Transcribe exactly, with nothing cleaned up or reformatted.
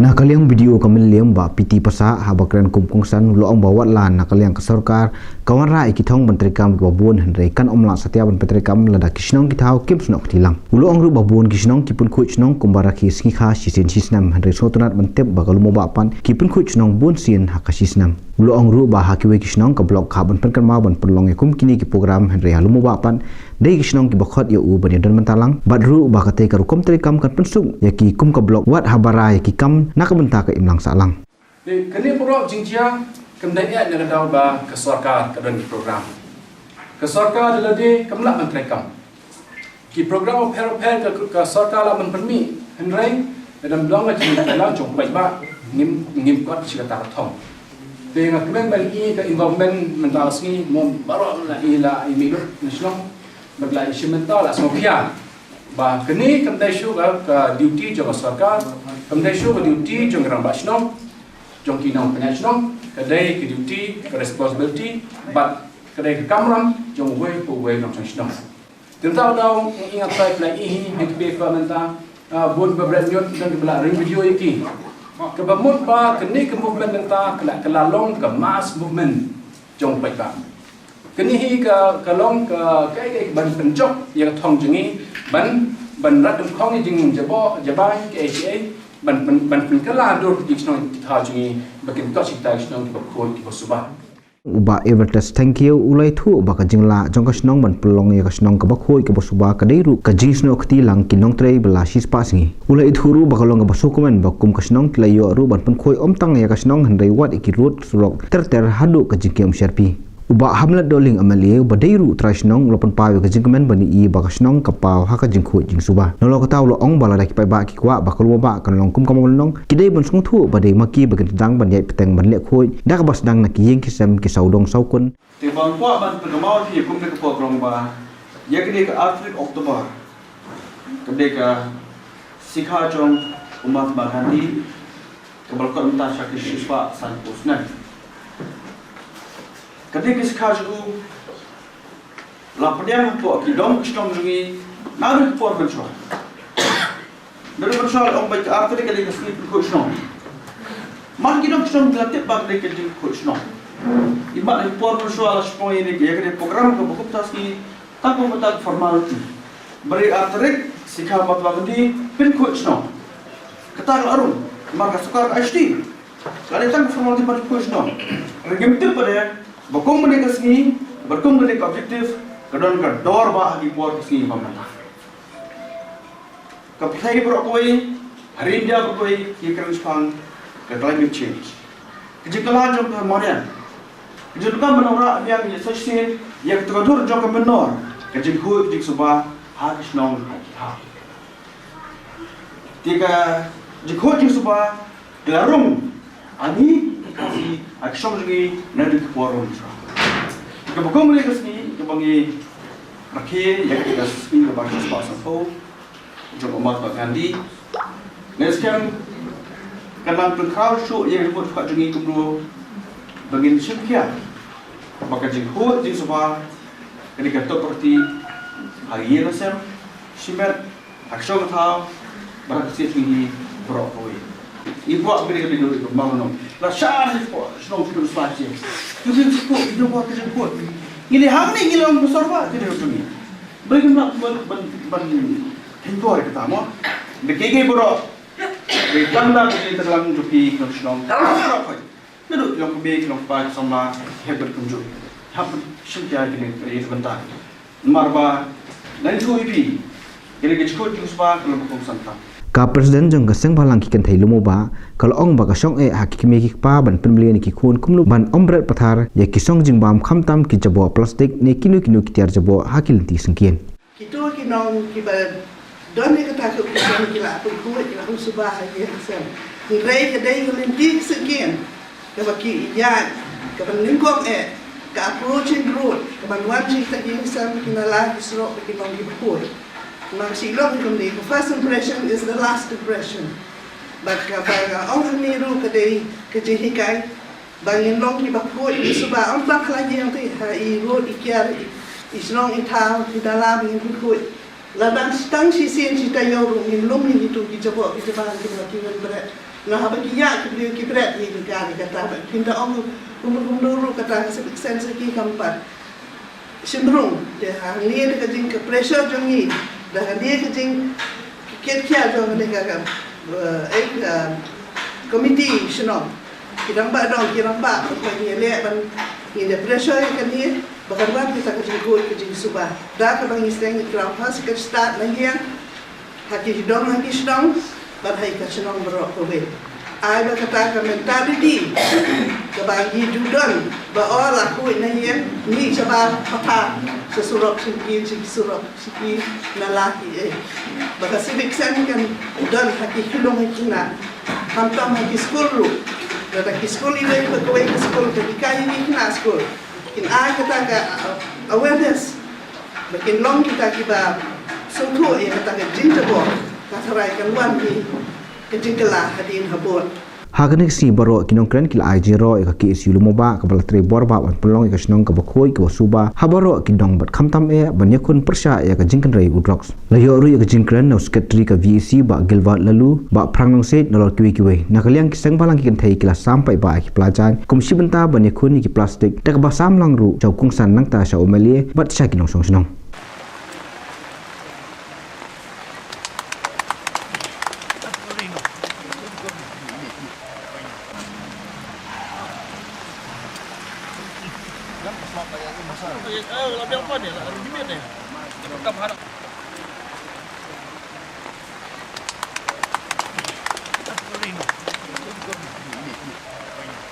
Na ka liang BDO ka Mylliem Bah P T Passah haba kren kum u kongsan u la ong ba watla na ka liang ka sorkar ka wanrah ïa ki thong ban treikam kiba bun hynrei kan ym lah satia ban pyntreikam lada ki shnong ki thaw kim snoh kti lang. U la ong ruh ba bun ki shnong ki pynkhuid shnong kumba rakhe sngi kha shisien shisnem hynrei sngewtynnat ban tip ba ka Lum u Bah pat ki pynkhuid shnong bun sien ha ka shisnem. U la ong ruh ba ha kiwei ki shnong ka block ka hap ban pynkynmaw ban pynlong ïa kum kine ki program hynrei ha Lum u Bah pat dei ki shnong kiba khot ïa u ban ïadon bynta lang bad ruh ba katei ka rukom treikam kan pynsuk ïa ki kum ka block wat haba ra ïa ki kam na ka bynta ka imlang sahlang. Te kane baroh jingjia kam dei eh na ka daw ba ka sorkar ka don ki program. Ka sorkar da lade kam lah ban treikam. Ki program bapher bapher ka, ka sorkar la ban pynmih hynrei lada ym don ka jingïalang jong u paidbah ngim, ngim kot shi katta ka thong. Te nga kmen ban i ka involvement mynta ka sngi mo baroh la i la i mih lut na shnong bad la i shim mynta la sngewkhia ba kane kam dei shuh ka, ka duty jong ka sorkar, kam dei shuh ka duty jong ki rangbah shnong, jong ki nongpynïaid shnong, ka dei ka duty, ka responsibility bad ka dei ka kamram jong uwei pa uwei u nongshong shnong. Te mynta u daw ngi nga trai pla i hi hei kbe pa mynta, ah, bun ba bret ñiut don kiba la ring video ïa ki. Kaba mut ba kane ka movement mynta ka la, ka la long ka mass movement jong u paidbah. Kane hi ka, ka long ka, ka, ka, ban pynjop ïa ka thong jong ngi ban, ban rat dum khong ïa jingjaboh jabai ka A C A ban pyn, ban pynkylla dur ki shnong ki thaw jong ngi ba kin kot shi katta ki shnong kiba khuid kiba suba. U Bah Evertest Thangkhiew u la ïathuh ba ka jinglah jong ka shnong ban pynlong ïa ka shnong kaba khuid kaba suba ka dei ruh ka jingsnoh kti lang ki nongtrei ba la shispah sngi. U la ïathuh ruh ba ka long kaba sngewkmen ba kum ka shnong ki la ïoh ruh ban pynkhuid ym tang ïa ka shnong hynrei wat ïa ki rud surok ter ter haduh ka jingkem sharpi. U Bah Hamlet Dohling M L A uba dei ruh u trai shnong u la pynpaw ïa ka jingkmen ban ïohi ba ka shnong ka paw ha ka jingkhuid jingsuba. Nalor kata u la ong ba lada ki paidbah ki kwah ba ka Lum u Bah kan long kum ka Mawlynnong ki dei ban sngewthuh ba dei ma ki ba kin sdang ban ïaid pateng ban leh khuid da kaba sdang na ki ïing ki sem ki sawdong sawkun. Te ba nga kwah ban pynkynmaw ïa phi kum ka por ka long ba ïa kane ka arphew tarik October ka dei ka sikha jong u Mahatma Gandhi kaba la kot mynta sha ki shispah sanphew snem. Ka dei ka sikha jong u la pdiang hapoh ki dong ki shnong jong ngi naduh ka por mynshuwa. Naduh mynshuwa la ong ba ka arphew tarik ka dei ka sngi pynkhuid shnong. Man ki dong ki shnong ki la tip ba ka dei ka jingkhuid shnong. Imat ha ki por mynshuwa la shong ïa kane ka program kaba kumta sngi tang kumta ka formality. Ba dei arphew tarik sikha Mahatma Gandhi pynkhuid shnong. Kata ka la rung namar ka sorkar ka ai shuti. Ka dei tang ka formality ban khuid shnong. Hynrei ngim tip ba dei ba kum kane ka sngi, ba kum kane ka objective ka don ka dor ba ha ki por ka sngi ba mynta. Ka pyrthei baroh kawei, ha ri India baroh kawei ki kren shaphang ka climate change. Ka jingkylla jong ka mariang. Ka jingdonkam ban wanrah biang ïa sa shisien ïa ka dur jong ka mynnor, ka jingkhuid ka jingsuba ha ki shnong ha ki thaw. Te ka jingkhuid jingsuba ka la rung ha ngi ki Khasi ha ki shnong jong ngi naduh ki por mynshuwa. Kaba kum kane ka sngi kaba ngi rakhe ïa ka sngi kaba shispah sanphew jong u Mahatma Gandhi. Ngi skhem ka nang pynkhraw shuh ïa ka jingkhuid jong ngi kumno ba ngin shim khia ba ka jingkhuid jingsuba ka dei ka top priority ha ïing ha sem, shimet, ha ka shong ka thaw bad ha ka shnong jong ngi baroh kawei. Ngi kwah ba ka dei ka dei ka dei ka Mawlynnong. La shah ngi kwah shnong shnong sla che. Ngi kwah ka dei ka dei ka dei. Ngi dei hangne ngi long ba sor ba ka dei ka dei. Ba ngi ban ban ban ban Hynrei kata mo, ba ki ki baroh, ba tang da ki tyrlang jong ki nong shnong. Baroh khoi. Naduh ki long kmie, ki long kpa, ki samla, hep ban kumjuh. Hap shim khia kine ki bynta. Namar ba ngan ïathuh ïa phi, kine ki jingkhuid jingsuba ki long ba kongsan tam. Ka President jong ka Seng Bhalang ki Kynthei Lum u Bah ka la ong ba ka shong eh ha ki kmie ki kpa ban pynbeit ïa ki khun kumno ban ym bret pathar ïa ki song jingbam khamtam ki jaboh plastik ne kino kino ki tiar jaboh ha ki lynti syngkien. Kito ki nong kiba don ïa kata ka umsning ki la pynkhuid, ki la pynsuba ha ïing ha sem. Hynrei ka dei ka lynti ka syngkien kaba ki ïaid, kaba nyngkong eh, ka approaching road, kaba wan sha kita ki ïing ha sem, ki nala, ki surok, ki long kiba khuid. Namar ka shu long kumne, the first impression is the last impression. Bad kaba nga ong hangne ruh ka dei ka jinghikai ba ngin long kiba khuid, kiba suba, ym tang ha la ïing te, ha i road, i kiar, i, i shnong, i thaw, i dalam, ngin pynkhuid. Lada tang shisien shi taïew ruh ngin lum ïa kito ki jaboh ki jabang kiba ki wan bret. Na haba ki ïa ki briew ki bret ïa ki ka ri kata ba phin da ong kumno kumno ruh kata ka Civic Sense ki kam pat shim rung. Te hangne da ka jing ka pressure jong ngi, da hangne ka jing ka kiet kiet jong kane ka, ka, eh, eh, ka committee shnong. Ki rangbah dong, ki rangbah, ba ngi leh ban ngi da pressure ïa kane ba kan wan kita ka jingkhuid ka jingsuba. Da kaba ngi sdang ngi kyrpad ha ka stad na ïa ha ki shnong, ha ki shnong, bad ha ka shnong baroh kawei. Ai ba kata ka mentality kaba ngi ju don ba o la khuid na ïa ngi shabar pata sha surok sha ki, sha ki surok sha ki nala ki eh. Ba ka Civic Sense kan don ha ki khyllung ha ki khynnah. Khamtam ha ki skul ruh. Lada ki skul iwei pa kawei ka skul, ka hikai ïa ki khynnah skul. Kin ai kata ka, uh, awareness. Ba kin long kita kiba sngewthuh ïa kata ka jingjabok, ka tharai kan wan hi ka jingkylla hadien habud. Ha kane ka sngi baroh ki nongkren ki la ai jingïaroh ïa ka K S U Lumaba kaba la trei bor bah ban pynlong ïa ka shnong kaba khuid kaba suba ha baroh ki dong bad khamtam eh ban ïakhun pyrshah ïa ka jingkynrei u drugs. La ïoh ruh ïa ka jingkren na u Secretary ka V A C Bah Gilbert Laloo, Bah Phrang Nongsiej nalor kiwei kiwei. Na ka liang ki seng bhalang ki kynthei ki la sam paidbah ïa ki pla jaiñ kum shi bynta ban ïakhun ïa ki plastik, da kaba sam lang ruh sha u kongsan nangta sha u M L A bad sha ki nongshong shnong.